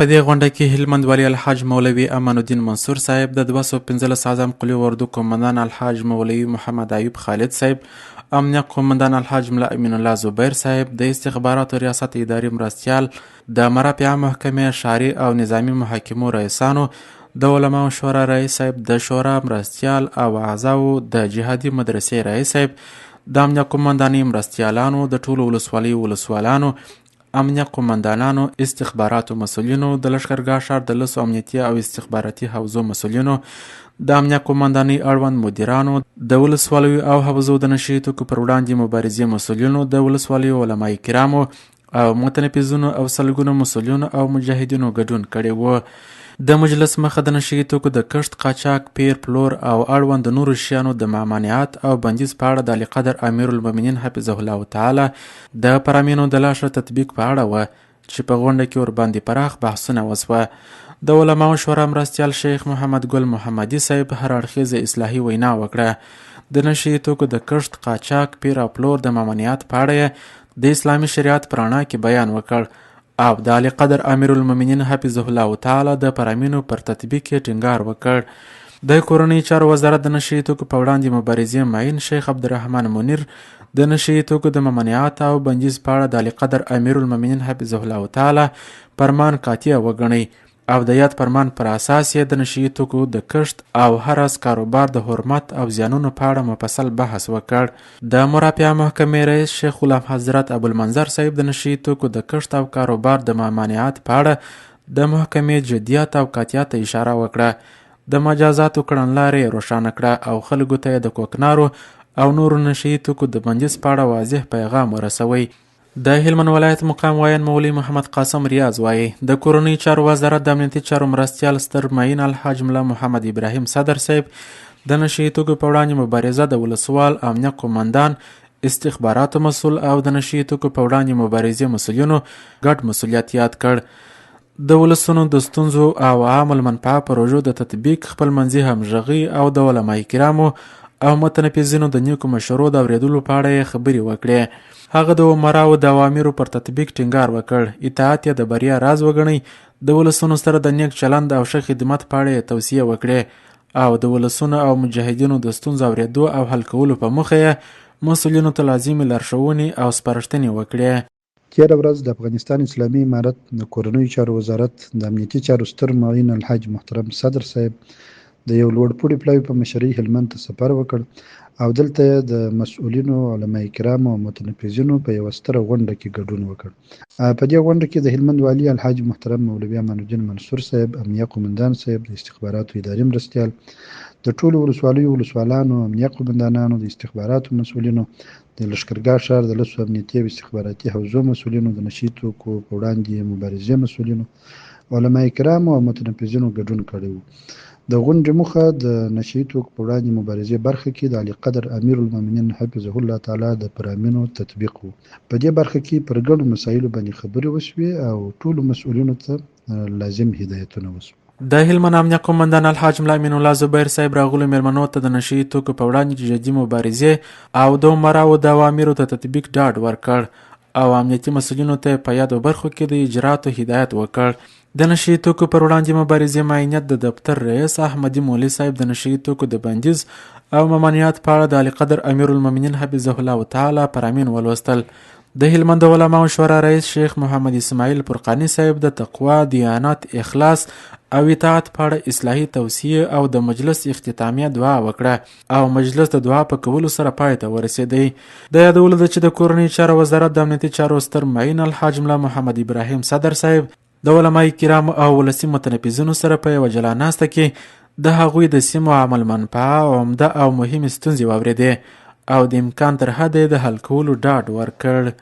په دې غونډه کې هلمند والي الحاج مولوي امان الدین منصور صاحب، د 215 اعظم قلي اردو قومندان الحاج مولوي محمد ایوب خالد صاحب، امنیه قومندان الحاج ملا امین الله زبیر صاحب، د استخباراتو ریاست اداري مرستیال، د مرافعه محکمې ښاري او نظامي محاکمو رئیسانو، د علماو شورا رئیس صاحب، د شورا مرستیال او اعضاو، د جهادي مدرسې رئیس صاحب، د امنیه قومندانۍ مرستیالانو، د ټولو ولسوالیو ولسوالانو، امنیه قومندانانو، استخباراتو مسؤلینو، د لښکرګاه ښار د لسو امنیتي او استخباراتي حوزو مسؤلینو، د امنیه قومندانۍ اړوند مدیرانو، د ولسوالیو او حوزو د نشه یي توکو پر وړاندې مبارزې مسؤلینو، د ولسوالیو علماء کرامو او متنفذینو او سلګونو مسؤلینو او مجاهدینو ګډون کړی وو. د مجلس مخه د نشه یي توکو د کښت، قاچاق، پېر، پلور او اړوند نورو شیانو د ممانعت او بندیز په اړه د عالیقدر امیرالمؤمنین حفظه الله تعالی د فرامینو د لا ښه تطبیق په اړه وه چې په غونډه کې ورباندې پراخ بحثونه وسوه. د علماو شورا مرستیال شیخ محمد ګل محمدي صاحب هر اړخیزه اصلاحي وینا وکړه. د نشه یي توکو د کښت، قاچاق، پیر او پلور د ممانعت په اړه یې د اسلامي شریعت په رڼا کې بیان وکړ او د عالیقدر امیرالمؤمنین حفظه الله تعالی د فرامینو پر تطبیق یې ټینګار وکړ. د کورنیو چارو وزارت د نشه یي توکو په وړاندې مبارزې معین شیخ عبدالرحمن منیر د نشه یي توکو د ممانعت او بندیز په اړه د عالیقدر امیرالمؤمنین حفظه الله تعالی فرمان قاطع وګڼي او د یاد فرمان پر اساس یې د نشه یي توکو د کښت او هر راز کاروبار د حرمت او زیانونو په اړه مفصل بحث وکړ. د مرافعه محکمې رئیس شیخ غلام حضرت ابوالمنظر صاحب د نشه یي توکو د کښت او کاروبار د ممانعت په اړه د محکمې جدیت او قاطعیت ته اشاره وکړه، د مجازاتو کړنلاره یې روښانه کړه او خلکو ته یې د کوکنارو او نورو نشه یي توکو د بندیز په اړه واضح پیغام ورسوی. د هلمند ولایت مقام ویاند مولوي محمد قاسم ریاض وایي، د کورنیو چارو وزارت د امنیتي چارو مرستیال ستر معین الحاج ملا محمد ابراهیم صدر صاحب د نشه یي توکو په وړاندې مبارزه د ولسوال، امنیه قومندان، استخباراتو مسول او د نشه یي توکو په وړاندې مبارزې مسولینو ګډ مسولیت یاد کړ. د ولسونو د ستونزو او عام المنفعه پروژو د تطبیق، خپلمنځي همغږي او د علماء کرامو او متنفذینو د نیکو مشورو د اورېدلو په اړه یې خبرې وکړې. هغه د امراوو د اوامرو پر تطبیق ټینګار وکړ، اطاعت یې د بریا راز وګڼی، د ولسونو سره د نیک چلند او ښه خدمت په اړه یې توصیې وکړې او د ولسونو او مجاهدینو د ستونزو اورېدو او حل کولو په موخه یې مسؤلینو ته لازمې لارښوونې او سپارښتنې وکړې. تېره ورځ د افغانستان اسلامي امارت د کورنیو چارو وزارت د امنیتي چارو ستر معین الحاج محترم صدر صاحب د یو لوړپوړي پلاوي په مشرۍ هلمند ته سفر وکړ او دلته یې د مسؤلینو، علماء کرامو او متنفذینو په یوه ستره غونډه کې ګډون وکړ. په دې غونډه کې د هلمند والي الحاج محترم مولوي امان الدین منصور صاحب، امنیه قومندان صاحب، د استخباراتو اداري مرستیال، د ټولو ولسوالیو ولسوالانو، امنیه قومندانانو، د استخباراتو مسؤلینو، د لښکرګاه ښار د لسو امنیتي او استخباراتي حوزو مسؤلینو، د نشي توکو په وړاندې مبارزې مسؤلینو، علماء کرامو او متنفذینو ګډون کړی وو. د غونډې موخه د نشي توکو په وړاندې مبارزې برخه کې د عالیقدر امیرالمؤمنین حفظه الله تعالی د فرامینو تطبیق وو. په دې برخه کې پر ګڼو مسایلو باندې خبرې وشوې او ټولو مسؤلینو ته لازم هدایتونه وشول. د هلمند امنیه قومندان الحاج ملا امین الله زبیر صاحب راغلو میلمنو ته د نشه یي توکو په وړاندې جدي مبارزې او د عمراو د اوامرو د تطبیق ډاډ ورکړ او امنیتي مسؤلینو ته په یادو برخو کې د اجراتو هدایت وکړ. د نشه یي توکو پر وړاندې مبارزې معینیت د دفتر رئیس احمدي مولوي صاحب د نشه یي توکو د بندیز او ممانعت په اړه د عالیقدر امیرالمؤمنین حفظه الله تعالی فرامین ولوستل. د هلمند د علماو شورا رئیس شیخ محمد اسماعیل فرقاني صاحب د تقوا، دیانت، اخلاص او اطاعت په اړه اصلاحي توصیې او د مجلس اختتامیه دعا وکړه او مجلس د دعا په کولو سره پای ته ورسېدی. د یادولو ده چې د کورنیو چارو وزارت د امنیتي چارو ستر معین الحاج ملا محمد ابراهیم صدر صاحب د علماء کرامو او ولسي متنفذینو سره په یوه جلا ناسته کې د هغوی د سیمو عام المنفعه او عمده او مهمې ستونزې واورېدې او د امکان تر حده یې د حل کولو ډاډ ورکړ.